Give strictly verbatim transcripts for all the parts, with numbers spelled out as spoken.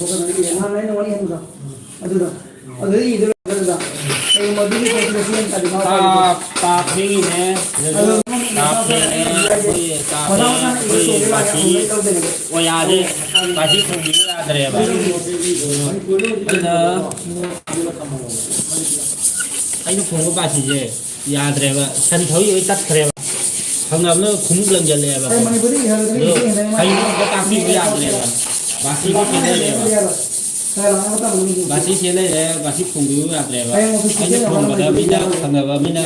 ꯅꯍꯥꯟ ꯑꯩꯅ ꯋꯥꯔꯤ ꯍꯪꯕꯗꯣ, ꯑꯗꯨꯗꯣ, ꯑꯗꯨꯗ ꯏꯗꯣꯏꯔꯣ? ꯑꯗꯨꯗ ꯀꯩꯒꯨꯝꯕ ꯑꯗꯨꯒꯤ ꯄꯣꯠꯇꯨꯗ ꯁꯤ ꯌꯥꯝ ꯇꯥꯗꯤ ꯃꯥ ꯇꯥ-, ꯇꯥ ꯐꯦꯡꯉꯤꯅꯦ꯫ ꯑꯗꯣ ꯇꯥ ꯐꯦꯡꯉꯦ꯫ ꯑꯩꯈꯣꯏ ꯇꯥ ꯃꯁꯥ ꯐꯦꯡꯉꯦ꯫ ꯃꯁꯥꯅ ꯏꯕ ꯑꯩꯈꯣꯏ ꯆꯨꯝꯃꯦ ꯂꯥꯜꯂꯦ ꯕꯥꯁꯤ ꯍꯪꯕꯗꯤ ꯇꯧꯗꯦꯅꯦꯕ꯫ ꯑꯣꯌꯥꯁꯦ, ꯕꯥꯁꯤ ꯈꯣꯡꯕꯤꯕ ꯌꯥꯗ꯭ꯔꯦꯕ꯫ ꯑꯩꯅ, ꯑꯩꯅ ꯈꯣꯡꯕ ꯕꯥꯁꯤꯁꯦ ꯌꯥꯗ꯭ꯔꯦꯕ꯫ ꯁꯟ ꯊꯧꯔꯤ ꯂꯣꯏ ꯇꯠꯈ꯭ꯔꯦꯕ꯫ ꯊꯪꯅꯕꯅ ꯈꯨꯃꯨꯛ ꯂꯪꯁꯤꯜꯂꯛꯑꯦꯕ꯫ ꯑꯩ ꯃꯅꯤꯄꯨꯔꯗꯒꯤ ꯍꯦꯜꯂꯛꯄꯗꯒꯤ ꯑꯗꯣ ꯏꯆꯦ ꯍꯦꯟꯗꯅ ꯃꯥ ꯍꯩꯅꯕ ꯇꯥꯛꯄꯤꯕ ꯌꯥꯗ꯭ꯔꯦꯕ꯫ ꯕꯥꯁꯤꯒ ꯈꯦꯠꯅꯔꯦꯕ꯫ ꯕꯥꯁꯤ ꯁꯤ ꯂꯩꯔꯦ, ꯕꯥꯁꯤ ꯈꯣꯡꯕꯤꯌꯨ ꯌꯥꯗ꯭ꯔꯦꯕ꯫ ꯑꯩꯅ ꯈꯣꯡꯕꯗ ꯃꯤꯅ, ꯊꯪꯅꯕ ꯃꯤꯅ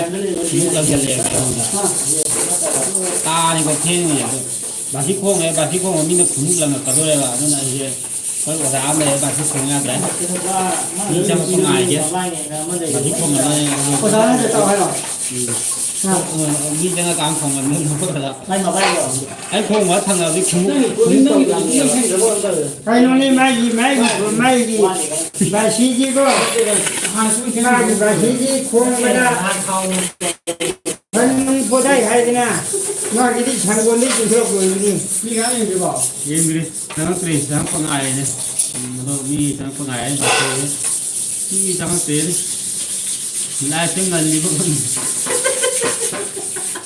ꯈꯨꯃꯨꯛ ꯂꯪꯁꯤꯜꯂꯛꯑꯦꯕ ꯑꯩꯉꯣꯟꯗ꯫ ꯇꯥꯅꯤꯀꯣ ꯊꯦꯡꯉꯤꯅꯦ ꯑꯗꯣ꯫ ꯕꯥꯁꯤ ꯈꯣꯡꯉꯦ, ꯕꯥꯁꯤ ꯈꯣꯡꯕ ꯃꯤꯅ ꯈꯨꯃꯨꯛ ꯂꯪꯉꯛꯀꯗꯣꯔꯦꯕ꯫ ꯑꯗꯨꯅ ꯑꯩꯁꯦ ꯑꯩꯈꯣꯏ ꯑꯣꯖꯥ ꯑꯃ ꯂꯩꯌꯦ, ꯕꯥꯁꯤ ꯈꯣꯡ ꯌꯥꯗ꯭ꯔꯦ꯫ ꯃꯤ ꯆꯪꯉꯛꯄ ꯉꯥꯏꯒꯦ꯫ ꯕꯥꯁꯤ ꯈꯣꯡꯉꯒ ꯑꯣꯖꯥꯅ ꯍꯦꯛꯇ ꯇꯧ ꯍꯥꯏꯔꯣ? ꯎꯝ꯫ ꯍꯥ? ꯃꯤ ꯆꯪꯉꯀꯥꯟ ꯈꯣꯡꯍꯟꯕ ꯅꯠꯇ꯭ꯔꯒ꯫ ꯃꯥꯏ ꯃꯕꯥꯏꯗꯣ꯫ ꯑꯩ ꯈꯣꯡꯕ ꯊꯪꯅꯕꯗꯤ ꯈꯨꯃꯨꯛ, ꯅꯪꯒꯤ ꯈꯨꯃꯨꯛ ꯀꯣꯂꯤꯡ ꯇꯧꯕ ꯌꯥꯗꯦꯕ꯫ ꯀꯩꯅꯣꯅꯦ, ꯃꯥꯒꯤ, ꯃꯥꯒꯤ, ꯃꯥꯒꯤ ꯕꯥꯁꯤꯁꯤꯀꯣ, ꯃꯥꯒꯤ ꯕꯥꯁꯤꯁꯤ ꯈꯣꯡꯕꯗ ꯁꯟ ꯅꯨꯡ ꯄꯣꯊꯥꯏ ꯍꯥꯏꯗꯅ ꯃꯥꯒꯤꯗꯤ ꯁꯪꯒꯣꯝꯗꯩ ꯆꯤꯡꯊꯣꯔꯛꯄ ꯑꯣꯏꯕꯅꯤ꯫ ꯃꯤ ꯉꯥꯏ ꯌꯦꯡꯗ꯭ꯔꯤꯕꯣ? ꯌꯦꯡꯗ꯭ꯔꯤ꯫ ꯆꯪꯉꯛꯇ꯭ꯔꯤ꯫ ꯆꯪꯉꯛꯄ ꯉꯥꯏꯔꯤꯅꯦ꯫ ꯎꯝ, ꯑꯗꯣ ꯃꯤ ꯆꯪꯉꯛꯄ ꯉꯥꯏꯔꯦ꯫ ꯃꯤ ꯆꯪꯉꯛꯇ꯭ꯔꯦꯅꯦ꯫ ꯂꯥꯏꯐꯁꯦ ꯉꯜꯂꯤꯕ ꯈꯪꯗꯦ꯫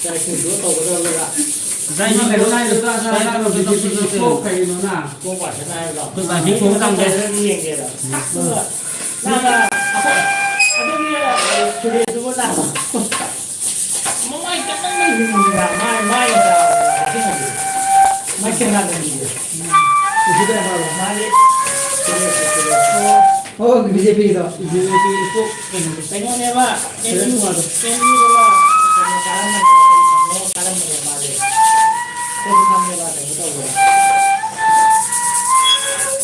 ꯆꯥꯛ ꯏꯁꯤꯡ ꯇꯧꯒꯗꯧꯔꯒ꯫ ꯉꯁꯥꯏ ꯅꯪ ꯀꯩꯅꯣ ꯍꯥꯏꯗꯣ ꯆꯥ-, ꯆꯥ-, ꯆꯥ-, ꯆꯥ-, ꯆꯥ-, ꯆꯥ-, ꯆꯥ-, ꯀꯣꯛ ꯀꯩꯅꯣꯅ? ꯀꯣꯛ ꯋꯥꯁꯤꯅ ꯍꯥꯏꯕꯗꯣ? ꯑꯩꯈꯣꯏ ꯕꯥꯁꯤ ꯊꯣꯡ ꯊꯝꯒꯦ꯫ ꯌꯦꯡꯒꯦꯗ꯫ ꯎꯝ꯫ ꯑꯗꯨꯒ ꯅꯪꯅ ꯑꯩꯈꯣꯏ ꯑꯗꯨꯒꯤ ꯁꯨꯔꯦꯁꯇꯨꯕꯨ ꯂꯥꯛꯑꯣ꯫ ꯃꯃꯥꯏ ꯀꯟꯅ ꯍꯤꯡꯉꯤꯗ, ꯃꯥꯏ, ꯃꯥꯏ ꯃꯥꯏ ꯀꯅꯥꯗ ꯍꯤꯡꯒꯦ? ꯃꯥꯒꯤ ꯑꯣ, ꯕꯤ ꯖꯦ ꯄꯤꯒꯤꯗꯣ꯫ ꯕꯤ ꯖꯦ ꯄꯤ ꯀꯣꯛ ꯀꯩꯅꯣꯗꯣ꯫ ꯀꯩꯅꯣꯅꯦꯕ, ꯑꯦꯝ ꯌꯨ, ꯑꯦꯝ ꯌꯨꯗꯒ ꯀꯩꯅꯣ ꯀꯥꯔꯝꯕꯅꯦꯕ, ꯀꯔꯤ ꯐꯝꯅꯣ ꯀꯥꯔꯝꯕꯅꯦꯕ ꯃꯥꯁꯦ꯫ ꯑꯩꯈꯣꯏꯁꯨ ꯈꯪꯉꯦꯕ, ꯀꯩꯅꯣ ꯇꯧꯕꯗꯣ꯫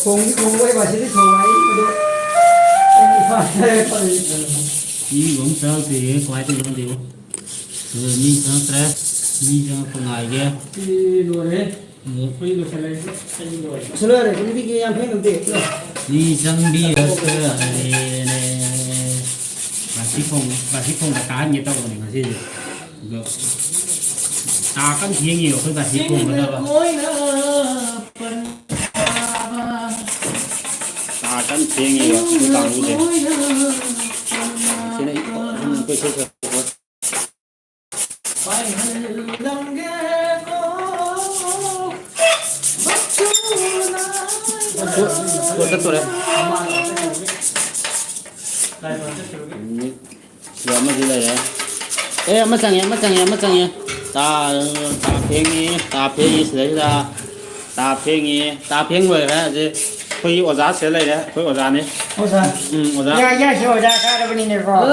ꯈꯣꯡꯗꯤ ꯈꯣꯡꯕ ꯍꯩꯕ, ꯑꯁꯤꯗꯤ ꯈꯣꯡꯕ ꯍꯩꯕꯗꯣ ꯑꯩ ꯏꯝꯐꯥꯜꯗ ꯂꯩꯔꯦ ꯇꯧꯔꯤꯁꯦ꯫ ꯃꯤꯕꯨ ꯑꯃ ꯆꯪꯉꯛꯇꯦ, ꯀꯃꯥꯏꯅ ꯇꯧꯔꯤꯅꯣ ꯈꯪꯗꯦꯕꯣ꯫ ꯑꯗꯨ ꯃꯤ ꯆꯪꯉꯛꯇ꯭ꯔꯦ, ꯃꯤ ꯆꯪꯉꯛꯄ ꯉꯥꯏꯒꯦ꯫ ꯁꯤ ꯂꯣꯏꯔꯦ꯫ ꯑꯗꯨ ꯑꯩꯈꯣꯏ ꯂꯣꯏꯁꯤꯜꯂꯦ꯫ ꯑꯩ ꯂꯣꯏꯔꯦ꯫ ꯁꯤ ꯂꯣꯏꯔꯦ, ꯀꯨꯟꯕꯤꯒꯤ ꯌꯥꯡꯈꯩ ꯅꯠꯇꯦ꯫ ꯃꯤ ꯆꯪꯕꯤꯔꯛꯇ꯭ꯔꯦꯅꯦ꯫ ꯕꯥꯁꯤ ꯈꯣꯡ-, ꯕꯥꯁꯤ ꯈꯣꯡꯕ ꯇꯥꯍꯟꯒꯦ ꯇꯧꯕꯅꯦ ꯉꯁꯤꯁꯦ꯫ ꯑꯗꯣ ꯆꯥ ꯀꯟꯅ ꯊꯦꯡꯉꯤꯕ ꯑꯩꯈꯣꯏ ꯕꯥꯁꯤ ꯈꯣꯡꯒꯗꯕ꯫ ꯌꯥꯝ ꯊꯦꯡꯉꯦꯕ ꯑꯩꯈꯣꯏ ꯀꯥꯡꯕꯨꯁꯦ꯫ ꯁꯤꯅ ꯑꯩꯈꯣꯏ ꯁꯦ ꯆꯠꯇꯣꯔꯦ꯫ ꯁꯤꯗ ꯑꯃꯁꯨ ꯂꯩꯔꯦ꯫ ꯑꯦ, ꯑꯃ ꯆꯪꯉꯦ, ꯑꯃ ꯆꯪꯉꯦ, ꯑꯃ ꯆꯪꯉꯦ꯫ ꯇꯥ-, ꯇꯥ ꯐꯦꯡꯉꯤ, ꯇꯥ ꯐꯦꯡꯉꯤ ꯁꯤꯗꯩꯁꯤꯗ꯫ ꯇꯥ ꯐꯦꯡꯉꯤ, ꯇꯥ ꯐꯦꯡ ꯂꯣꯏꯔꯦ ꯍꯧꯖꯤꯛ꯫ ꯑꯩꯈꯣꯏꯒꯤ ꯑꯣꯖꯥ ꯁꯤꯗ ꯂꯩꯔꯦ, ꯑꯩꯈꯣꯏ ꯑꯣꯖꯥꯅꯤ꯫ ꯑꯣꯖꯥ꯫ ꯎꯝ, ꯑꯣꯖꯥ꯫ ꯌꯥ, ꯌꯥ, ꯁꯤ ꯑꯣꯖꯥ ꯀꯥꯔꯕꯅꯤꯅꯦꯀꯣ꯫ ꯑ꯫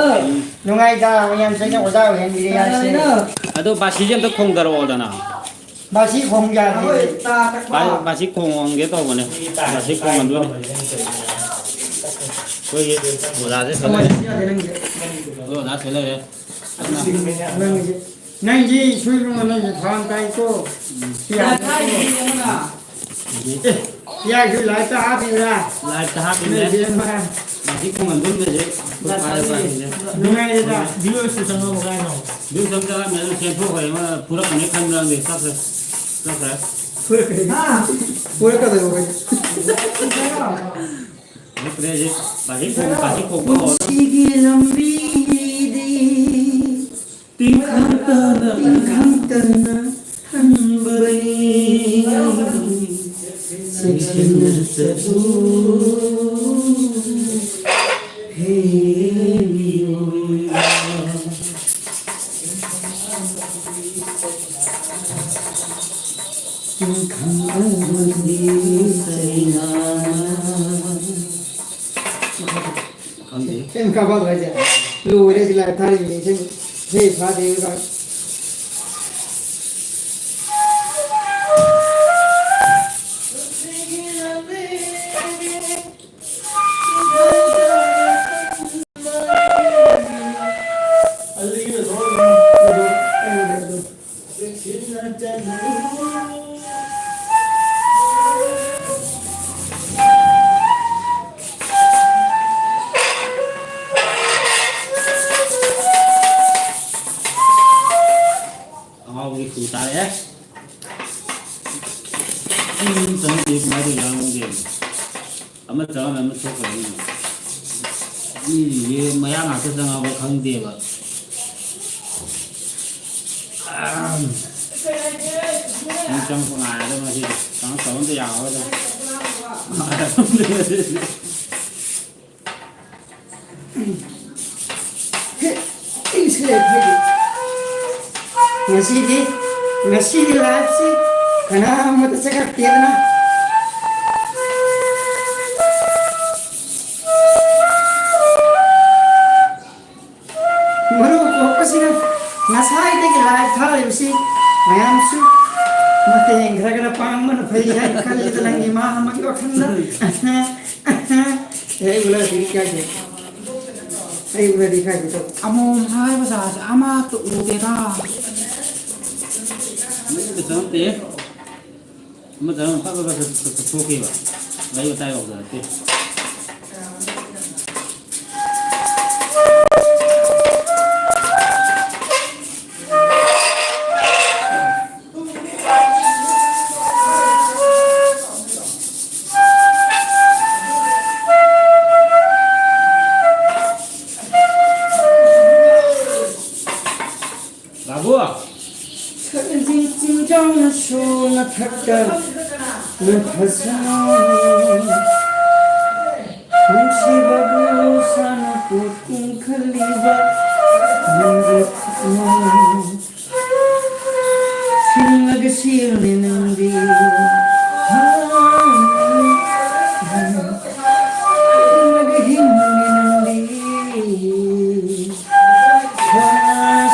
ꯅꯨꯡꯉꯥꯏꯗ, ꯃꯌꯥꯝ ꯆꯪꯅ ꯑꯣꯖꯥ ꯑꯣꯏꯍꯟꯕꯤꯔꯦ, ꯌꯥ, ꯁꯤ꯫ ꯑꯗꯣ ꯕꯥꯁꯤꯁꯦ ꯑꯝꯇ ꯈꯣꯡꯗꯔꯛꯑꯣꯗꯅ꯫ ꯕꯥꯁꯤ ꯈꯣꯡ ꯌꯥꯗꯦ꯫ ꯕꯥ-, ꯕꯥꯁꯤ ꯈꯣꯡꯍꯟꯒꯦ ꯇꯧꯕꯅꯦ꯫ ꯕꯥꯁꯤ ꯈꯣꯡꯍꯟꯗꯣꯏꯅꯦ꯫ ꯑꯩꯈꯣꯏꯒꯤ ꯑꯣꯖꯥꯁꯦ ꯁꯤꯗ ꯂꯩꯔꯦ꯫ ꯑꯩꯈꯣꯏ ꯑꯣꯖꯥ ꯁꯤꯗ ꯂꯩꯔꯦ꯫ ꯅꯪꯒꯤ, ꯅꯪꯒꯤ ꯁꯣꯏꯕ ꯅꯪꯒꯤ ꯊꯧꯔꯥꯡ ꯇꯥꯏꯀꯣ꯫ ꯁꯤ ꯌꯥꯗꯦꯀꯣ꯫ ꯑꯦ, ꯌꯥꯏꯁꯨ ꯂꯥꯏꯐꯇ ꯍꯥꯞꯄꯤꯕ꯭ꯔꯥ? ꯂꯥꯏꯐꯇ ꯍꯥꯞꯄꯤꯕꯅꯦ꯫ ꯅꯣꯏ ꯕꯦꯝꯃ꯫ ꯃꯁꯤ ꯈꯣꯡꯍꯟꯗꯣꯏꯅꯦ ꯍꯧꯖꯤꯛ꯫ ꯅꯨꯡꯉꯥꯏꯔꯦꯗ꯫ ꯚ꯭ꯌꯨꯁꯇ ꯆꯪꯉꯛꯑꯣ ꯀꯥꯏꯅꯣ? ꯚ꯭ꯌꯨꯁ ꯑꯝꯇ ꯆꯪꯉꯛꯑꯝꯃꯦ, ꯑꯗꯨ ꯆꯦꯟꯊꯣꯛꯈ꯭ꯔꯦ꯫ ꯃꯥ ꯐꯨꯔꯛꯀꯅꯤ ꯈꯟꯕ꯭ꯔꯥ ꯈꯪꯗꯦ꯫ ꯆꯠꯈ꯭ꯔꯦ꯫ ꯆꯠꯈ꯭ꯔꯦ꯫ ꯐꯨꯔꯛꯀꯅꯤ꯫ ꯍꯥ? ꯐꯨꯔꯛꯀꯗꯣꯏꯕ ꯑꯩꯈꯣꯏ꯫ ꯐꯨꯔꯛꯇ꯭ꯔꯦ ꯍꯧꯖꯤꯛ꯫ ꯃꯁꯤ ꯈꯣꯡ-, ꯃꯁꯤ ꯈꯣꯡꯕ ꯍꯧꯔꯦ꯫ ꯄꯨꯟꯁꯤꯒꯤ ꯂꯝꯕꯤꯗꯤ ꯇꯤꯟꯈꯪꯇꯅ ꯇꯤꯟꯈꯪꯇꯅ ꯊꯟꯕꯅꯤ꯫ ꯆꯦꯛꯁꯤꯟꯅ ꯆꯠꯂꯨ, ꯍꯦ ꯃꯤꯑꯣꯏꯕ꯫ ꯇꯤꯟꯈꯪ ꯑꯃꯗꯤ ꯆꯩꯅꯥꯅ꯫ ꯈꯪꯗꯦ꯫ ꯁꯦꯝ ꯀꯥꯕꯛ ꯍꯥꯏꯁꯦ ꯂꯣꯏꯔꯦ, ꯁꯤ ꯂꯥꯏ ꯊꯥꯔꯤꯕꯅꯤ, ꯏꯁꯩ, ꯏꯁꯩ ꯐꯥꯗꯦ꯫ ꯆꯪꯉꯝꯃꯦ, ꯑꯃ ꯊꯣꯛꯈ꯭ꯔꯦ꯫ ꯃꯤꯁꯤꯡꯁꯦ ꯃꯌꯥ ꯉꯥꯛꯇ ꯆꯪꯉꯕ ꯈꯪꯗꯦꯕ꯫ ꯑꯝ꯫ ꯃꯤ ꯆꯪꯉꯛꯄ ꯉꯥꯏꯔꯗꯕ ꯉꯁꯤꯗꯤ꯫ ꯆꯪꯉꯛꯇꯕ ꯑꯝꯇ ꯌꯥꯔꯔꯣꯏꯗ꯫ ꯏꯁ, ꯂꯦꯞꯈ꯭ꯔꯦ꯫ ꯉꯁꯤꯗꯤ, ꯉꯁꯤꯒꯤ ꯂꯥꯏꯐꯁꯤ ꯀꯅꯥ ꯑꯃꯠꯇ ꯆꯪꯉꯛꯇꯦꯗꯅ꯫ ꯃꯔꯨ ꯀꯣꯛꯄꯁꯤꯅ ꯉꯁꯥꯏꯗꯒꯤ ꯂꯥꯏꯐ ꯊꯥꯔꯤꯕꯁꯤ ꯃꯌꯥꯝꯁꯨ ꯃꯇꯦꯡ ꯈꯔ ꯈꯔ ꯄꯥꯡꯕꯅ ꯐꯩ ꯍꯥꯏꯅ ꯈꯜꯂꯤꯗ ꯅꯪꯒꯤ ꯃꯥ ꯑꯃꯒꯤ ꯋꯥꯈꯜꯗ꯫ ꯑꯦ, ꯑꯩ ꯎꯅꯔꯗꯤ ꯏꯀꯥꯏꯖꯩ꯫ ꯑꯩ ꯎꯅꯔꯗꯤ ꯏꯀꯥꯏꯖꯩ ꯇꯧ꯫ ꯑꯃꯣꯝ ꯍꯥꯏꯕ ꯖꯥꯠꯁꯦ ꯑꯃꯠꯇ ꯎꯗꯦꯗ꯫ ꯑꯃꯠꯇ ꯆꯪꯉꯛꯇꯦ꯫ ꯑꯃꯠꯇ ꯆꯪꯉꯛ-, ꯐꯠ ꯐꯠ ꯐꯠ ꯐꯠ ꯐꯠ ꯊꯣꯛꯈꯤꯕ꯫ ꯋꯥꯔꯤ ꯋꯥꯇꯥꯏ ꯌꯥꯎꯗꯅ ꯅꯠꯇꯦ꯫ ꯕꯥꯕꯨ! ꯁꯛꯂꯦꯟꯁꯤꯡ ꯆꯤꯡꯖꯥꯎꯅꯁꯨ ꯃꯊꯛꯇ ꯅꯪ ꯐꯖꯅ ꯅꯨꯡꯁꯤꯕꯕꯨ ꯁꯥꯟꯅ ꯄꯣꯠ ꯀꯨꯝꯈꯜꯂꯤꯕ ꯅꯪꯒꯤ ꯈꯨꯠꯅ ꯁꯤꯡꯂꯒ ꯁꯤꯔꯅꯤ ꯅꯪꯗꯤ꯫ ꯁꯤꯡꯂꯒ ꯍꯤꯡꯂꯅꯤ ꯅꯪꯗꯤ꯫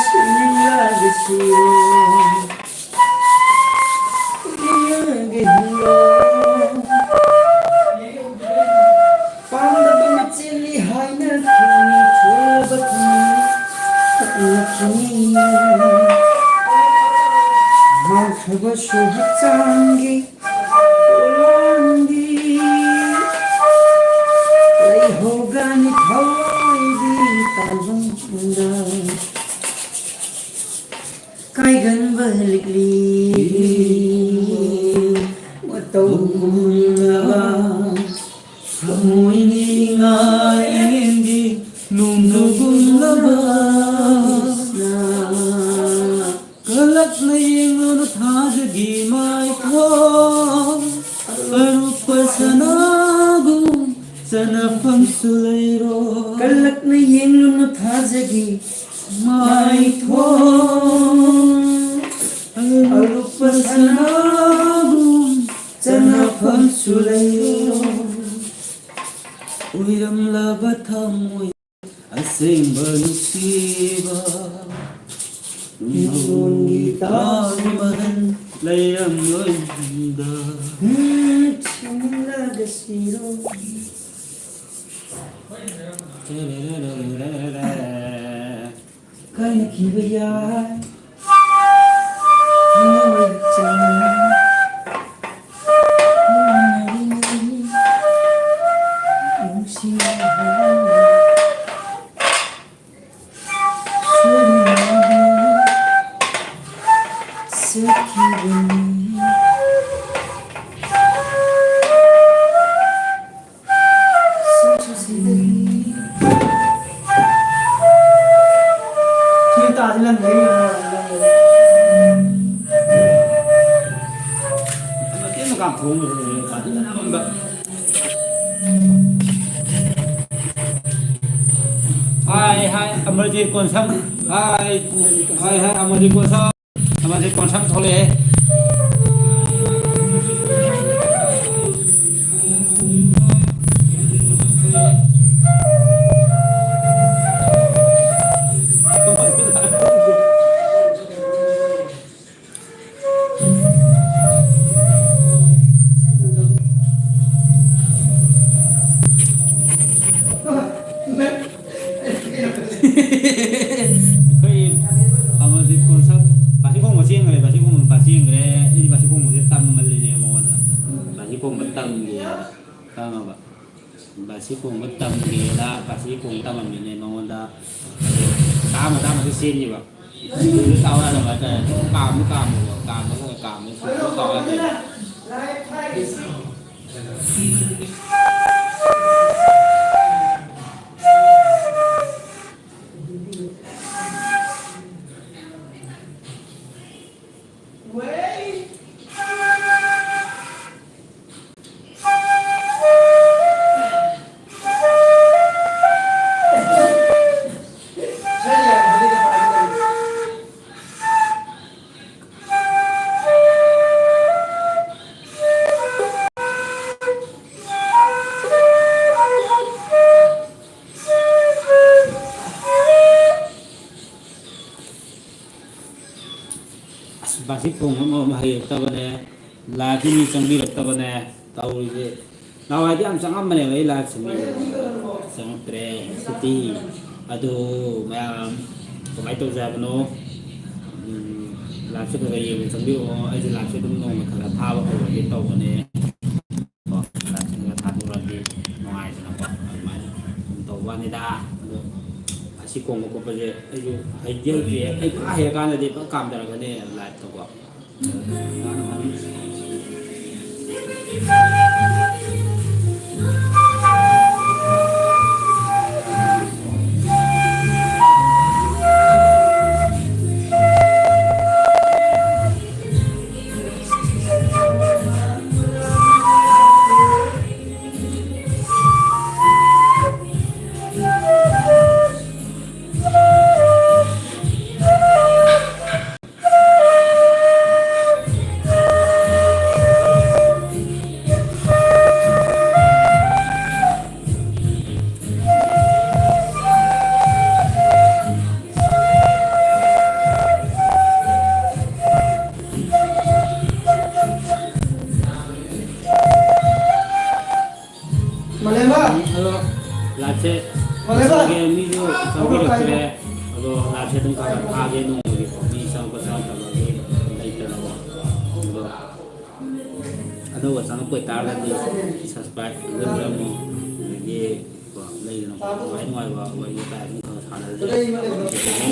ꯁꯤꯡꯂꯒ ꯁꯤꯔꯣ꯫ ꯁꯤꯡꯂꯒ ꯍꯤꯡꯂꯣ꯫ ꯄꯥꯝꯗꯕ ꯃꯆꯦꯜꯂꯤ ꯍꯥꯏꯅ ꯈꯪꯅ ꯊꯣꯛꯂꯕ ꯊꯝꯃꯤ ꯁꯛꯅꯈꯤꯅꯤ꯫ ꯃꯥꯡꯈ꯭ꯔꯕꯁꯨ ꯍꯛꯆꯥꯡꯒꯤ ꯄꯣꯂꯥꯡꯗꯤ ꯂꯩꯍꯧꯒꯅꯤ ꯊꯋꯥꯏꯒꯤ ꯇꯥꯏꯕꯪꯗ꯫ ꯀꯥꯏꯒꯟꯕ ꯂꯤꯛꯂꯤ ꯃꯇꯧ ꯀꯨꯝꯂꯕ ꯊꯃꯣꯏꯅꯤ ꯉꯥꯏꯔꯦꯟꯒꯤ ꯅꯣꯡꯖꯨꯒꯨꯝꯂꯕ ꯀꯜꯂꯛꯅ ꯌꯦꯡꯂꯨꯅꯨ ꯊꯥꯖꯒꯤ ꯃꯥꯏꯊꯣꯡ, ꯑꯔꯨꯞꯄ ꯁꯅꯥꯒꯨꯝ ꯆꯅꯐꯝꯁꯨ ꯂꯩꯔꯣ꯫ ꯀꯜꯂꯛꯅ ꯌꯦꯡꯂꯨꯅꯨ ꯊꯥꯖꯒꯤ ꯃꯥꯏꯊꯣꯡ, ꯑꯔꯨꯞꯄ ꯁꯅꯥꯒꯨꯝ ꯆꯅꯐꯝꯁꯨ ꯂꯩꯔꯣ꯫ ꯎꯏꯔꯝꯂꯕ ꯊꯃꯣꯏ ꯑꯁꯦꯡꯕ ꯅꯨꯡꯁꯤꯕ, ꯅꯣꯡꯒꯤ ꯇꯥꯖ ꯃꯍꯜ ꯂꯩꯔꯝꯂꯣꯏꯗ꯫ ꯎꯝ, ꯁꯤꯡꯂꯒ ꯁꯤꯔꯣ꯫ ꯀꯥꯏꯅꯈꯤꯕ ꯌꯥꯏ꯫ ꯍꯥꯏ ꯍꯥꯏ ꯑꯃꯔꯖꯤꯠ ꯀꯣꯟꯁꯝ꯫ ꯍꯥꯏ ꯍꯥꯏ ꯍꯥꯏ ꯑꯃꯔꯖꯤꯠ ꯀꯣꯟꯁꯝ꯫ ꯑꯃꯔꯖꯤꯠ ꯀꯣꯟꯁꯝ ꯊꯣꯛꯂꯛꯑꯦ꯫ ꯑꯩꯈꯣꯏ ꯑꯃꯔꯖꯤꯠ ꯀꯣꯟꯁꯝ ꯕꯥꯁꯤ ꯈꯣꯡꯕ ꯆꯦꯟꯈ꯭ꯔꯦ, ꯕꯥꯁꯤ ꯈꯣꯡꯕ ꯅꯨꯄꯥ ꯆꯦꯟꯈ꯭ꯔꯦ꯫ ꯑꯩꯗꯤ ꯕꯥꯁꯤ ꯈꯣꯡꯕꯁꯦ ꯇꯝꯃꯜꯂꯤꯅꯦ ꯃꯉꯣꯟꯗ꯫ ꯕꯥꯁꯤ ꯈꯣꯡꯕ ꯇꯝꯒꯦꯅ ꯈꯪꯉꯕ꯫ ꯕꯥꯁꯤ ꯈꯣꯡꯕ ꯇꯝꯒꯦꯅ ꯕꯥꯁꯤ ꯈꯣꯡ ꯇꯝꯃꯝꯃꯤꯅꯦ ꯃꯉꯣꯟꯗ꯫ ꯇꯥꯃ ꯇꯥꯃꯗ ꯆꯦꯟꯈꯤꯕ꯫ ꯁꯨꯔꯗ ꯇꯥꯎ ꯌꯥꯗꯕ ꯍꯥꯏꯇꯥꯔꯦ꯫ ꯀꯥꯝꯗ ꯀꯥꯝꯃꯒ, ꯀꯥꯝꯃꯒ, ꯀꯥꯝꯃꯒ ꯁꯨꯔꯗ ꯇꯥꯎ ꯌꯥꯗꯦꯕ꯫ ꯀ꯭ꯂꯥꯁꯤꯛ ꯐꯣꯡꯕ ꯑꯃ ꯍꯩꯔꯛꯇꯕꯅꯦ, ꯂꯥꯏꯐꯀꯤ ꯃꯤ ꯆꯪꯕꯤꯔꯛꯇꯕꯅꯦ ꯇꯧꯔꯤꯁꯦ꯫ ꯅꯍꯥꯟꯋꯥꯏꯗꯤ ꯌꯥꯝ ꯆꯪꯉꯝꯕꯅꯦꯕ ꯑꯩ ꯂꯥꯏꯐꯁꯦ, ꯃꯤ ꯆꯪꯉꯛꯇ꯭ꯔꯦ ꯍꯧꯖꯤꯛꯇꯤ꯫ ꯑꯗꯨ ꯃꯌꯥꯝ ꯀꯃꯥꯏꯅ ꯇꯧꯁꯦ ꯍꯥꯏꯕꯅꯣ? ꯎꯝ, ꯂꯥꯏꯐꯁꯦ ꯈꯔ ꯈꯔ ꯌꯦꯡꯕ ꯆꯪꯕꯤꯔꯛꯑꯣ꯫ ꯑꯩꯁꯦ ꯂꯥꯏꯐꯁꯦ ꯑꯗꯨꯝ ꯅꯣꯡꯃ ꯈꯔ ꯈꯔ ꯊꯥꯕ ꯍꯧꯔꯒꯦ ꯇꯧꯕꯅꯦ꯫ ꯀꯣ, ꯂꯥꯏꯐꯁꯤꯡꯒ ꯊꯥꯗꯣꯔꯛꯑꯗꯤ ꯅꯨꯡꯉꯥꯏꯗꯅꯀꯣ, ꯑꯗꯨꯃꯥꯏꯅ ꯇꯧꯕ ꯋꯥꯅꯤꯗ꯫ ꯑꯗꯣ ꯑꯁꯤ ꯈꯣꯡꯕ ꯈꯣꯠꯄꯁꯦ ꯑꯩꯁꯨ ꯍꯩꯗꯤ ꯍꯩꯇ꯭ꯔꯤ, ꯑꯩ ꯄꯨꯔꯥ ꯍꯩꯔꯀꯥꯟꯗꯗꯤ ꯐꯖꯅ ꯀꯥꯝꯊꯔꯛꯀꯅꯤ ꯂꯥꯏꯐꯇꯀꯣ꯫ ꯃꯥꯂꯦꯝꯕ! ꯎꯝ, ꯑꯗꯣ ꯂꯥꯏꯐꯁꯦ ꯃꯥꯂꯦꯝꯕ! ꯂꯣꯏꯁꯤꯜꯂꯒꯦ, ꯃꯤꯁꯨ ꯆꯪꯕꯤꯔꯛꯇ꯭ꯔꯦ꯫ ꯑꯗꯣ ꯂꯥꯏꯐꯁꯦ ꯑꯗꯨꯝ ꯈꯔ ꯈꯔ ꯊꯥꯒꯦ ꯅꯣꯡꯃꯒꯤꯀꯣ, ꯃꯤ ꯆꯪꯉꯛꯄ ꯆꯪꯉꯛꯇꯕꯒꯤ ꯂꯩꯇꯅꯀꯣ꯫ ꯑꯗꯣ ꯑꯅꯧꯕ ꯆꯪꯉꯛꯄ ꯑꯣꯏꯇꯥꯔꯒꯗꯤ subscribe ꯑꯗꯨꯝ ꯄꯤꯔꯝꯃꯣ꯫ ꯑꯗꯒꯤ ꯀꯣ, ꯂꯩꯗꯅꯀꯣ, ꯅꯨꯡꯉꯥꯏ ꯅꯨꯡꯉꯥꯏꯕ ꯋꯥꯔꯤ ꯋꯥꯇꯥꯏ ꯑꯗꯨꯝ ꯈꯔ ꯁꯥꯟꯅꯔꯁꯦ꯫ Entertainment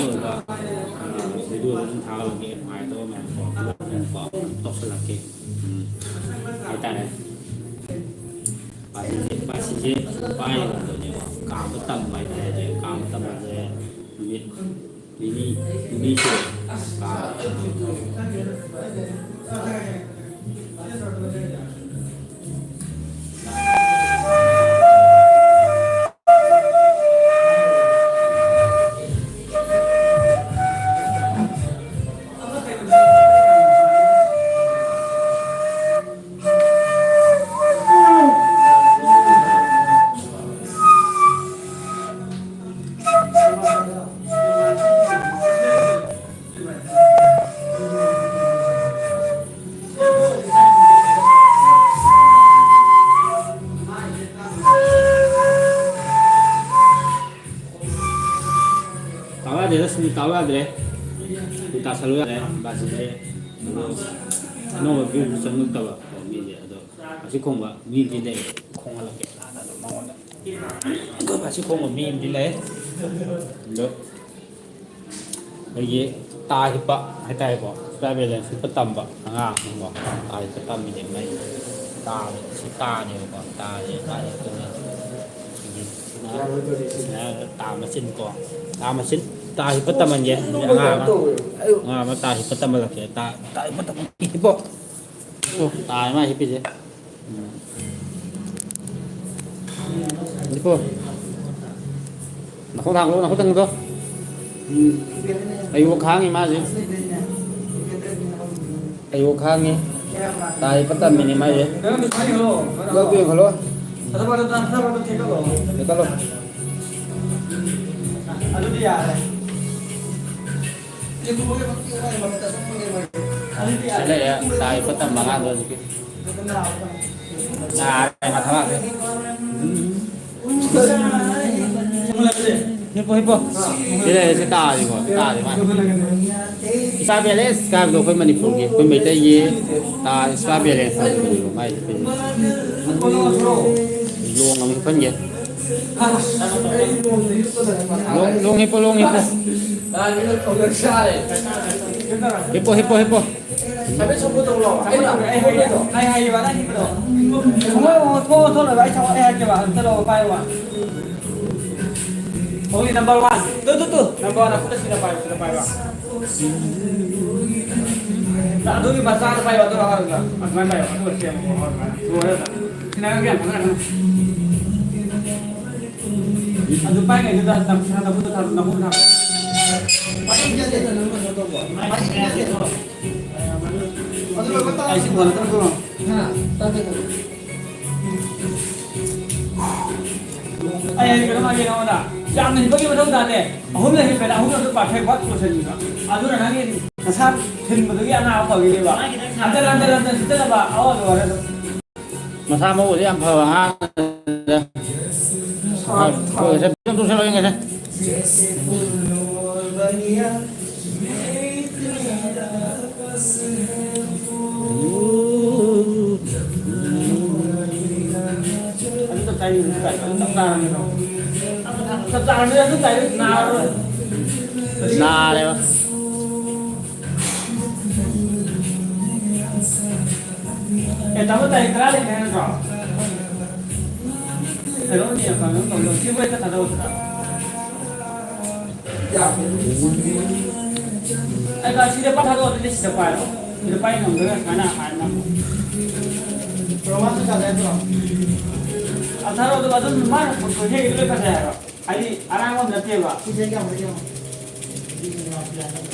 ꯑꯣꯏꯕ, ꯑ, video ꯑꯗꯨꯝ ꯊꯥꯒꯠꯂꯛꯀꯦ, ꯅꯨꯡꯉꯥꯏꯇꯕ ꯃꯌꯥꯝ ꯀꯣ, ꯑꯗꯨꯝ ꯀꯣ, ꯇꯧꯁꯜꯂꯛꯀꯦ꯫ ꯎꯝ, ꯍꯥꯏꯇꯥꯔꯦ꯫ ꯄꯥꯁꯤꯁꯦ, ꯄꯥꯁꯤꯁꯦ ꯄꯥꯏꯒꯗꯕꯅꯦꯕ꯫ ꯀꯥꯝꯕ ꯇꯝꯕ ꯍꯥꯏꯇꯥꯔꯦ꯫ ꯀꯥꯝꯕ ꯇꯝꯕꯁꯦ ꯅꯨꯃꯤꯠ ꯅꯤꯅꯤ, ꯅꯤꯅꯤ ꯁꯨꯔꯦ꯫ ꯀꯥꯝꯕ ꯌꯥꯗ꯭ꯔꯦꯗ, ꯁꯨꯝ ꯇꯥꯎ ꯌꯥꯗ꯭ꯔꯦ꯫ ꯁꯨꯝ ꯇꯥꯁꯜꯂꯨ ꯌꯥꯗ꯭ꯔꯦ꯫ ꯕꯥꯁꯤꯗꯤ ꯑꯅꯧꯕ ꯚ꯭ꯌꯨꯁꯨ ꯆꯪꯉꯛꯇꯕ ꯃꯤꯁꯦ꯫ ꯑꯗꯣ ꯃꯁꯤ ꯈꯣꯡꯕ ꯃꯤꯗꯤ ꯂꯩ꯫ ꯈꯣꯡꯍꯜꯂꯛꯀꯦ ꯃꯉꯣꯟꯗ꯫ ꯑꯩꯈꯣꯏ ꯃꯁꯤ ꯈꯣꯡꯕ ꯃꯤ ꯑꯃꯗꯤ ꯂꯩ꯫ ꯑꯗꯣ ꯑꯩꯈꯣꯏꯒꯤ ꯇꯥ ꯍꯤꯞꯄ ꯍꯥꯏꯇꯥꯔꯦꯀꯣ, ꯁ꯭ꯄꯥꯏ ꯕꯦꯂꯦꯟꯁ ꯍꯤꯞꯄ ꯇꯝꯕ ꯑꯉꯥꯡ ꯑꯃꯀꯣ, ꯇꯥ ꯍꯤꯞꯄ ꯇꯝꯃꯤꯅꯦ ꯃꯥꯏ꯫ ꯇꯥ, ꯁꯤ ꯇꯥꯅꯦꯕꯀꯣ, ꯇꯥꯁꯦ ꯃꯥꯏ ꯍꯤꯞꯇꯣꯏꯅꯦ꯫ ꯑꯗꯒꯤ ꯁꯤꯅ, ꯁꯤꯅ ꯇꯥ ꯃꯆꯤꯟ ꯀꯣ, ꯇꯥ ꯃꯆꯤꯟ, ꯇꯥ ꯍꯤꯞꯄ ꯇꯝꯍꯟꯒꯦ꯫ ꯑꯉꯥꯡ ꯑꯃ, ꯑꯉꯥꯡ ꯑꯃ ꯇꯥ ꯍꯤꯞꯄ ꯇꯝꯍꯜꯂꯛꯀꯦ꯫ ꯇꯥ, ꯇꯥ ꯍꯤꯞꯄ ꯇꯝꯍꯟꯒꯦ꯫ ꯍꯤꯞꯄꯣ꯫ ꯇꯥ ꯃꯥ ꯍꯤꯞꯄꯤꯁꯦ꯫ ꯎꯝ꯫ ꯍꯤꯞꯄꯣ꯫ ꯅꯈꯣꯡ ꯊꯥꯡꯒꯠꯂꯣ, ꯅꯈꯣꯡ ꯊꯥꯡꯒꯠꯂꯣ꯫ ꯎꯝ꯫ ꯑꯩꯕꯨ ꯈꯥꯡꯉꯤ ꯃꯥꯁꯦ꯫ ꯑꯩꯕꯨ ꯈꯥꯡꯉꯤ꯫ ꯇꯥ ꯍꯤꯞꯄ ꯇꯝꯃꯤꯅꯦ ꯃꯥꯁꯦ꯫ ꯂꯧ ꯌꯦꯡꯍꯜꯂꯣ꯫ ꯊꯦꯛꯀꯠꯂꯣ꯫ ꯑꯗꯨꯗꯤ ꯌꯥꯔꯦ꯫ ꯁꯤ ꯂꯩꯔꯦ, ꯇꯥ ꯍꯤꯞꯄ ꯇꯝꯕ ꯑꯉꯥꯡꯗꯣ ꯍꯧꯖꯤꯛꯀꯤ꯫ ꯅꯥꯔꯦ, ꯃꯊꯥ ꯂꯥꯛꯈ꯭ꯔꯦ꯫ ꯍꯤꯞꯄꯣ, ꯍꯤꯞꯄꯣ꯫ ꯁꯤ ꯂꯩꯔꯦ, ꯁꯤ ꯇꯥꯔꯤꯀꯣ, ꯁꯤ ꯇꯥꯔꯤ ꯃꯥ꯫ ꯏꯁꯥ ꯕꯦꯂꯦꯟꯁ ꯍꯥꯏꯕꯗꯣ ꯑꯩꯈꯣꯏ ꯃꯅꯤꯄꯨꯔꯒꯤ, ꯑꯩꯈꯣꯏ ꯃꯩꯇꯩꯒꯤ ꯇꯥ ꯏꯁꯥ ꯕꯦꯂꯦꯟꯁ ꯍꯥꯏꯕꯗꯨꯅꯦꯕ ꯃꯥꯏ ꯍꯤꯞꯄꯤꯁꯦ꯫ ꯂꯣꯡ ꯑꯃ ꯍꯤꯞꯍꯟꯒꯦ꯫ ꯂꯣꯡ, ꯂꯣꯡ ꯍꯤꯞꯄꯣ, ꯂꯣꯡ ꯍꯤꯞꯄꯣ꯫ ꯍꯤꯞꯄꯣ, ꯍꯤꯞꯄꯣ, ꯍꯤꯞꯄꯣ꯫ ꯑꯩ ꯍꯥꯏꯒꯦꯕ, ꯅꯪ ꯍꯤꯞꯄꯗꯣ꯫ ꯁꯨꯡꯑꯣꯟ ꯑꯣꯟꯊꯣꯛ ꯑꯣꯟꯊꯣꯛꯂꯣꯏꯕ, ꯑꯩ ꯊꯕꯛ ꯑꯩ ꯍꯥꯏꯔꯛꯀꯦꯕ, ꯑꯝꯇ ꯂꯧꯔꯣ, ꯄꯥꯏꯌꯣꯕ꯫ Only number one. Two, two, two. Number one, ꯑꯈꯨꯠꯇ ꯁꯤꯗ ꯄꯥꯏꯌꯣ, ꯁꯤꯗ ꯄꯥꯏꯕ꯫ ꯑꯗꯨꯒꯤ ꯃꯆꯥꯗ ꯄꯥꯏꯌꯣ, ꯑꯗꯨꯒ ꯑꯗꯨꯃꯥꯏꯅ ꯄꯥꯏꯌꯣ, ꯑꯗꯨꯒ ꯁꯦꯝꯃꯣ, ꯂꯣꯏꯔꯦ꯫ ꯁꯤ ꯅꯪ ꯌꯥꯝ ꯈꯪꯉꯛꯀꯅꯨ꯫ ꯑꯗꯨ ꯄꯥꯏꯉꯩꯗꯨꯗ ꯅꯝ-, ꯅꯈꯨꯠꯇ ꯊꯝ-, ꯅꯈꯨꯠꯇ ꯊꯝ꯫ ꯑꯩ ꯁꯤ ꯐꯣꯟ ꯑꯝꯇ ꯂꯧꯊꯣꯛꯂꯣ꯫ ꯑꯩ ꯀꯩꯅꯣꯝ ꯍꯥꯏꯒꯦ ꯅꯉꯣꯟꯗ꯫ ꯌꯥꯝꯅ ꯍꯤꯞꯄꯒꯤ ꯃꯊꯧ ꯇꯥꯗꯦ꯫ ꯑꯍꯨꯝꯂꯛ ꯍꯤꯞꯄꯦꯅ ꯑꯍꯨꯝꯂꯛꯇ perfect work ꯂꯣꯏꯁꯤꯟꯈꯤꯕ꯫ ꯑꯗꯨꯅ ꯅꯪꯒꯤ ꯅꯁꯥ ꯊꯤꯟꯕꯗꯨꯒꯤ ꯑꯅꯥꯕ ꯐꯈꯤꯅꯦꯕ꯫ ꯍꯟꯖꯤꯟ ꯍꯟꯖꯤꯟ ꯍꯟꯖꯤꯟ ꯁꯤꯠꯇꯅꯕ꯫ ꯑꯣ, ꯂꯣꯏꯔꯦ ꯑꯗꯨꯝ꯫ ꯃꯁꯥ ꯃꯎꯗꯤ ꯌꯥꯝ ꯐꯕ ꯑꯉꯥꯡꯅꯤꯗ꯫ ꯍꯣꯏ, ꯁꯦ, ꯐꯤꯂꯝ ꯇꯣꯛꯁꯜꯂꯣ ꯌꯦꯡꯒꯦꯁꯦ꯫ ꯑꯗꯨ ꯆꯞ ꯆꯥꯏ, ꯑꯗꯨ ꯆꯞ ꯆꯥꯏ, ꯑꯗꯨ ꯆꯞ ꯆꯥꯔꯕꯅꯤꯅ ꯑꯗꯨ ꯆꯥꯏ, ꯅꯥꯔꯔꯣꯏ꯫ ꯅꯥꯔꯦꯕ꯫ ꯑꯦ, ꯇꯥꯃꯣ, ꯇꯥꯔꯤꯛ ꯇꯔꯥ ꯂꯩꯇꯦ ꯍꯥꯏ ꯅꯠꯇ꯭ꯔꯣ? ꯀꯩꯅꯣꯅꯦ, ꯀꯩꯅꯣ ꯇꯧꯗꯧ, ꯁꯤ ꯃꯣꯏ ꯈꯔ ꯊꯥꯗꯧꯁꯤꯔꯥ? ꯑꯩ ꯁꯤꯗ ꯄꯥꯏ ꯊꯥꯗꯣꯛꯑꯣ, ꯑꯗꯨꯗꯤ ꯁꯤꯗ ꯄꯥꯏꯔꯣ꯫ ꯁꯤꯗ ꯄꯥꯏ ꯉꯝꯗꯣꯏꯔꯥ? ꯁꯨꯃꯥꯏꯅ ꯍꯥꯏ ꯉꯝꯃꯣ꯫ ꯔꯣꯃꯥꯟꯁꯨ ꯆꯠꯂꯦ ꯅꯠꯇ꯭ꯔꯣ? ꯑ, ꯊꯥꯗꯣꯛꯑꯣ, ꯑꯗꯨꯒ ꯑꯗꯨꯝ ꯃꯥꯅ ꯐꯣꯇꯣ ꯌꯦꯛꯏꯗꯣ ꯂꯣꯏ ꯐꯖꯩ ꯍꯥꯏꯕ꯫ ꯍꯥꯏꯗꯤ ꯑꯔꯥꯡꯕ ꯑꯃ ꯅꯠꯇꯦꯕ꯫ ꯁꯤꯁꯦ ꯀꯌꯥꯃꯨꯛ ꯌꯦꯡꯉꯣ?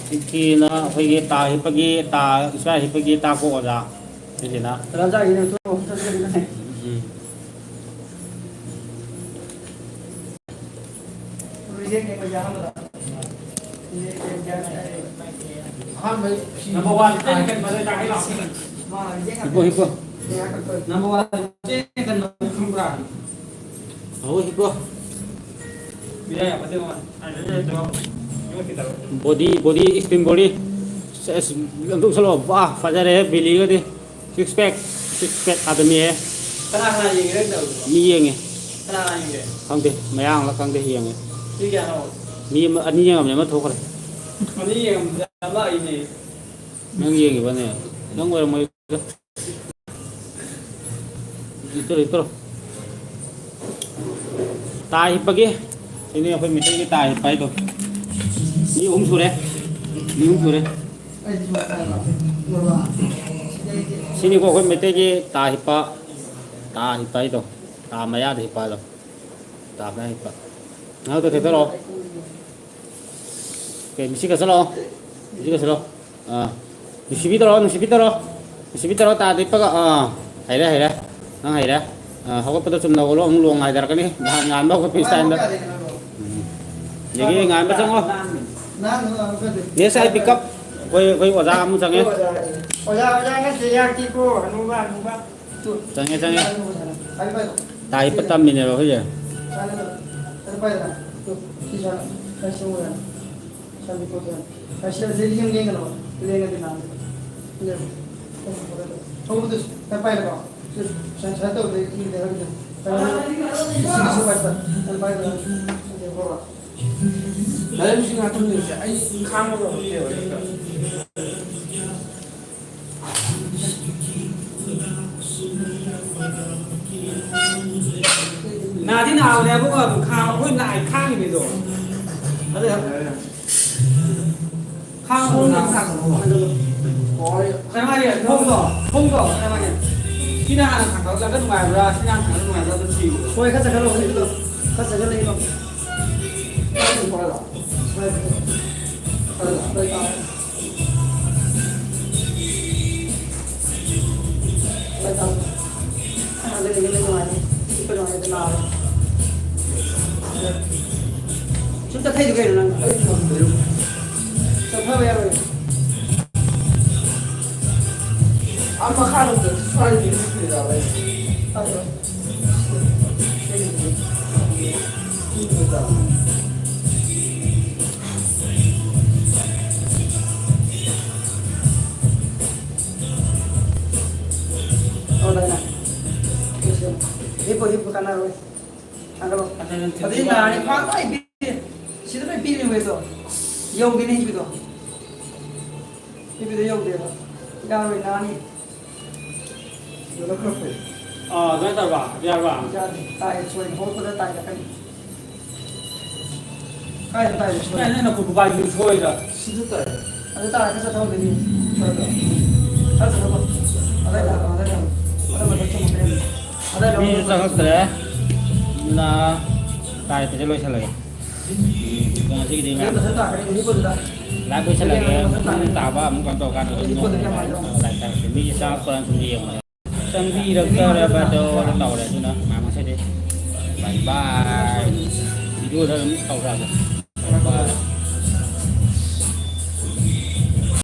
ꯁꯤꯒꯤꯅ ꯑꯩꯈꯣꯏꯒꯤ ꯇꯥ ꯍꯤꯞꯄꯒꯤ, ꯇꯥ ꯏꯁꯥ ꯍꯤꯞꯄꯒꯤ ꯇꯥ ꯀꯣꯛ ꯑꯣꯖꯥ꯫ ꯁꯤꯁꯤꯅ ꯔꯥꯖꯥꯒꯤꯅꯦ, ꯇꯣ꯫ ꯎꯝ꯫ ꯅꯝꯕꯔ ꯋꯥꯟ ꯆꯦꯟ ꯀꯟꯕꯗ ꯇꯥꯛꯑꯦ ꯂꯥꯎ꯫ ꯍꯤꯞꯄꯣ, ꯍꯤꯞꯄꯣ꯫ ꯅꯝꯕꯔ ꯋꯥꯟ ꯆꯦꯟ ꯀꯟꯕꯗ ꯈꯪꯕ꯭ꯔꯥ? ꯍꯧ, ꯍꯤꯞꯄꯣ꯫ Body, body, steam body. ꯑꯁ, ꯑꯁ, ꯑꯝꯇ ꯎꯠꯁꯜꯂꯣ꯫ ꯋꯥ, ꯐꯖꯔꯦꯍꯦ, ꯕꯤꯂꯤꯒꯗꯤ꯫ ꯁꯤꯛꯁ ꯄꯦꯛ, ꯁꯤꯛꯁ ꯄꯦꯛ ꯑꯗꯨꯝ ꯌꯦꯡꯉꯦ꯫ ꯀꯅꯥ ꯀꯅꯥ ꯌꯦꯡꯉꯤꯅꯣ ꯇꯧꯔꯤꯗꯣ? ꯃꯤ ꯌꯦꯡꯉꯦ꯫ ꯀꯅꯥ ꯀꯅꯥ ꯌꯦꯡꯒꯦ? ꯈꯪꯗꯦ, ꯃꯌꯥꯡꯂ ꯈꯪꯗꯦ, ꯌꯦꯡꯉꯦ꯫ ꯃꯤ ꯀꯌꯥꯅꯣ? ꯃꯤ ꯑꯃ, ꯑꯅꯤ ꯌꯦꯡꯉꯝꯃꯦ, ꯑꯃ ꯊꯣꯛꯈ꯭ꯔꯦ꯫ ꯑꯅꯤ ꯌꯦꯡꯉꯝꯕꯗ ꯑꯃ ꯑꯩꯅꯦ꯫ ꯅꯪ ꯌꯦꯡꯉꯤꯕꯅꯦ? ꯅꯪ ꯑꯣꯏꯔꯝꯃꯣꯏꯗ꯫ Litre, litre. ꯇꯥ ꯍꯤꯞꯄꯒꯤ꯫ ꯁꯤꯅꯤ ꯑꯩꯈꯣꯏ ꯃꯩꯇꯩꯒꯤ ꯇꯥ ꯍꯤꯞꯄ ꯍꯥꯏꯗꯣ꯫ ꯃꯤ ꯑꯍꯨꯝ ꯁꯨꯔꯦ꯫ ꯃꯤ ꯑꯍꯨꯝ ꯁꯨꯔꯦ꯫ ꯁꯤꯅꯤꯀꯣ ꯑꯩꯈꯣꯏ ꯃꯩꯇꯩꯒꯤ ꯇꯥ ꯍꯤꯞꯄ, ꯇꯥ ꯍꯤꯞꯄ ꯍꯥꯏꯗꯣ, ꯇꯥ ꯃꯌꯥꯗ ꯍꯤꯞꯄ ꯍꯥꯏꯗꯣ, ꯇꯥ ꯃꯌꯥ ꯍꯤꯞꯄ꯫ ꯉꯥꯏꯍꯥꯛꯇ ꯊꯦꯠꯇꯔꯛꯑꯣ꯫ ꯀꯩ, ꯃꯤꯁꯤ ꯀꯠꯁꯤꯜꯂꯛꯑꯣ꯫ ꯃꯤꯁꯤ ꯀꯠꯁꯤꯜꯂꯣ꯫ ꯑꯥ꯫ ꯅꯨꯡꯁꯤꯕꯤ ꯇꯧꯔꯣ, ꯅꯨꯡꯁꯤꯕꯤ ꯇꯧꯔꯣ꯫ ꯅꯨꯡꯁꯤꯕꯤ ꯇꯧꯔꯣ, ꯇꯥꯗ ꯍꯤꯞꯄꯒ꯫ ꯑꯥ꯫ ꯍꯩꯔꯦ, ꯍꯩꯔꯦ꯫ ꯅꯪ ꯍꯩꯔꯦ꯫ ꯑꯥ, ꯍꯧꯒꯠꯄꯗ ꯆꯨꯝꯅ ꯍꯧꯒꯠꯂꯣ, ꯑꯃꯨꯛ ꯂꯣꯡ ꯍꯥꯏꯊꯔꯛꯀꯅꯤ꯫ ꯅꯍꯥꯟ ꯉꯥꯟꯕ ꯍꯧꯒꯠꯄ ꯏꯁꯇꯥꯏꯜꯗ꯫ ꯎꯝ꯫ ꯑꯗꯒꯤ ꯉꯥꯟꯕ ꯆꯪꯉꯣ꯫ Next I pick up꯫ ꯑꯩꯈꯣꯏ, ꯑꯩꯈꯣꯏ ꯑꯣꯖꯥ ꯑꯃꯨꯛ ꯆꯪꯉꯦ꯫ ꯑꯣꯖꯥ, ꯑꯣꯖꯥ ꯅꯠꯇꯦ, ꯌꯥꯛꯇꯤꯀꯣ, ꯍꯅꯨꯕ, ꯍꯅꯨꯕ꯫ ꯆꯪꯉꯦ, ꯆꯪꯉꯦ꯫ ꯄꯥꯏꯔꯣ, ꯄꯥꯏꯔꯣ꯫ ꯇꯥ ꯍꯤꯞꯄ ꯇꯝꯃꯤꯅꯦꯕ ꯑꯩꯈꯣꯏꯁꯦ꯫ ꯄꯥꯏꯔꯣ, ꯄꯥꯏꯔꯣ꯫ ꯇꯨ, ꯁꯤ ꯁꯥꯟꯅ-, ꯁꯤ ꯁꯥꯟꯅ-, ꯆꯥꯝꯃꯔꯤꯐꯨ ꯊꯣꯛꯑꯦ꯫ ꯑꯁꯤ, ꯑꯁꯤ ꯂꯦꯡ-, ꯂꯦꯡꯒꯅꯣ꯫ ꯂꯦꯡꯉꯗꯤ ꯅꯥꯅꯤ꯫ ꯂꯦꯡꯉꯣ꯫ ꯊꯧꯕꯗꯨ ꯁꯨꯃꯥꯏꯅ ꯄꯥꯏꯔꯦꯀꯣ꯫ ꯁꯤ ꯁꯨꯃꯥꯏꯅ, ꯁꯨꯃꯥꯏꯅ ꯇꯧꯕꯗ ꯏꯗꯦ ꯍꯥꯏꯕꯗꯣ꯫ ꯁꯤꯒꯤꯁꯨ ꯄꯥꯏꯕ꯫ ꯁꯨꯃꯥꯏꯅ ꯄꯥꯏꯕ꯫ ꯑꯗꯩ ꯍꯣꯔꯣ꯫ ꯂꯥꯏꯔꯤꯛꯁꯤ ꯉꯥꯛꯇꯪ ꯂꯩꯔꯤꯁꯦ ꯑꯩ ꯈꯥꯡꯕ ꯉꯝꯃꯛꯇꯦꯕ ꯍꯦꯛꯇ꯫ ꯅꯥꯗꯤ ꯅꯥꯕꯅꯦ ꯑꯕꯨꯡꯉꯣ, ꯑꯗꯨꯝ ꯈꯥꯡꯉꯣ꯫ ꯑꯩꯈꯣꯏ ꯅꯥꯏ ꯈꯥꯡꯉꯤꯅꯤꯗꯣ꯫ ꯑꯗꯨ ꯈꯥꯡꯉꯣ, ꯈꯥꯡꯉꯣ꯫ ꯀꯩꯅꯣ ꯍꯥꯏꯒꯦ, ꯊꯣꯡꯗꯣ, ꯊꯣꯡꯗꯣ, ꯀꯩꯅꯣ ꯍꯥꯏꯒꯦ꯫ ꯁꯤꯅ ꯍꯥꯟꯅ ꯊꯥꯡꯒꯠꯂꯒ ꯅꯨꯡꯉꯥꯏꯕ꯭ꯔꯥ, ꯁꯤꯅ ꯍꯥꯟꯅ ꯊꯥꯡꯒꯠꯂꯒ ꯅꯨꯡꯉꯥꯏꯕ꯭ꯔꯥ ꯑꯗꯨꯝ ꯊꯤꯌꯨ꯫ ꯍꯣꯏ, ꯈꯔ ꯆꯠꯈꯠꯂꯣ, ꯍꯧꯖꯤꯛꯀꯤꯗꯣ꯫ ꯈꯔ ꯆꯠꯈꯠꯂꯛꯏꯅꯣ꯫ ꯈꯔ ꯆꯠꯈꯠꯂꯣ꯫ ꯈꯔ ꯆꯠꯈꯠꯂꯣ꯫ ꯁꯨꯝ ꯆꯠꯊꯩꯗꯣ ꯀꯩꯅꯣ ꯅꯪ? ꯑꯩ ꯉꯝꯗ꯭ꯔꯦ꯫ ꯆꯠꯊꯕ ꯌꯥꯔꯣꯏ꯫ ꯑꯥ ꯃꯈꯥꯔꯣꯝꯗ ꯁ꯭ꯋꯥꯏꯗꯒꯤ ꯂꯦꯞꯄꯤꯔꯕ ꯑꯩ? ꯑꯣ, ꯂꯩ, ꯂꯩ꯫ ꯍꯤꯞꯄꯣ, ꯍꯤꯞꯄꯣ, ꯀꯥꯟꯅꯔꯣꯏ꯫ ꯊꯥꯡꯒꯠꯂꯣ꯫ ꯑꯗꯨꯗꯤ ꯅꯥꯔꯅꯤ꯫ ꯈ꯭ꯋꯥꯡ ꯂꯣꯏ ꯄꯤꯔꯦ꯫ ꯁꯤꯗ ꯂꯣꯏ ꯄꯤꯔꯦ ꯋꯦꯠꯇꯣ꯫ ꯌꯧꯗꯦꯅꯦ ꯍꯤꯞꯄꯤꯗꯣ꯫ ꯍꯤꯞꯄꯤꯗꯣ ꯌꯧꯗꯦꯕ꯫ ꯌꯥꯔꯣꯏ, ꯅꯥꯅꯤ꯫ ꯑꯥ, ꯑꯗꯨꯃꯥꯏꯅ ꯇꯧꯔꯕ? ꯌꯥꯔꯕ? ꯌꯥꯗꯦ꯫ ꯇꯥꯏ, ꯁꯣꯏ꯫ ꯍꯧꯔꯛꯄꯗ ꯇꯥꯏ ꯍꯥꯏꯔꯛꯀꯅꯤ꯫ ꯀꯥꯏꯗ ꯇꯥꯏꯅꯣ ꯁꯣꯏ? ꯀꯥꯏ ꯅꯪ ꯅꯈꯨꯠ ꯈꯨꯕꯥꯛꯁꯤꯗꯤ ꯁꯣꯏꯗ꯫ ꯁꯤꯗ ꯇꯥꯏ꯫ ꯑꯗꯨ ꯇꯥꯔꯒ ꯆꯠꯊꯧꯗꯣꯏꯅꯤ꯫ ꯁꯣꯏꯗ꯫ ꯈꯔ ꯆꯠꯊꯧꯀꯣ꯫ ꯑꯗꯥꯏ ꯇꯥꯔꯣ, ꯑꯗꯥꯏ ꯇꯥꯔꯣ꯫ ꯑꯗꯥꯏ ꯃꯊꯛ ꯆꯨꯝꯃꯛꯀꯅꯤ꯫ ꯑꯗꯥꯏ ꯂꯧꯔꯣ꯫ ꯃꯤꯁꯨ ꯆꯪꯉꯛꯇ꯭ꯔꯦ꯫ ꯑꯗꯨꯅ ꯇꯥꯏ ꯐꯖ ꯂꯣꯏꯁꯤꯜꯂꯒꯦ꯫ ꯉꯁꯤꯒꯤꯗꯤ ꯃꯌꯥꯝ ꯃꯊꯛ ꯇꯥꯔꯛꯀꯅꯤ, ꯍꯤꯞꯄꯣ ꯑꯗꯨꯗ꯫ ꯂꯥꯏꯚ ꯂꯣꯏꯁꯤꯜꯂꯒꯦ꯫ ꯃꯊꯛ ꯇꯥꯔꯛꯀꯅꯤ꯫ ꯃꯇꯨꯡ ꯇꯥꯕ ꯑꯃꯨꯛ ꯀꯩꯅꯣ ꯇꯧꯔꯀꯥꯟꯗ ꯑꯗꯨꯝ ꯍꯤꯞꯄꯣ ꯑꯗꯨꯗꯤ ꯌꯥꯝ ꯍꯥꯏꯗꯣ꯫ ꯂꯥꯏꯚ ꯊꯥꯔꯛꯀꯦ꯫ ꯃꯤꯁꯦ ꯆꯪꯉꯛꯄ꯭ꯔꯥ ꯁꯨꯝ ꯌꯦꯡꯉꯣ꯫ ꯆꯪꯕꯤꯔꯛꯇꯔꯕꯗꯣ ꯇꯧꯔꯦ꯫ ꯑꯗꯨꯅ ꯃꯌꯥꯝ ꯉꯁꯤꯗꯤ bye bye꯫ ꯚꯤꯗꯤꯑꯣꯗ ꯑꯗꯨꯝ ꯇꯧꯔꯛꯑꯒꯦ꯫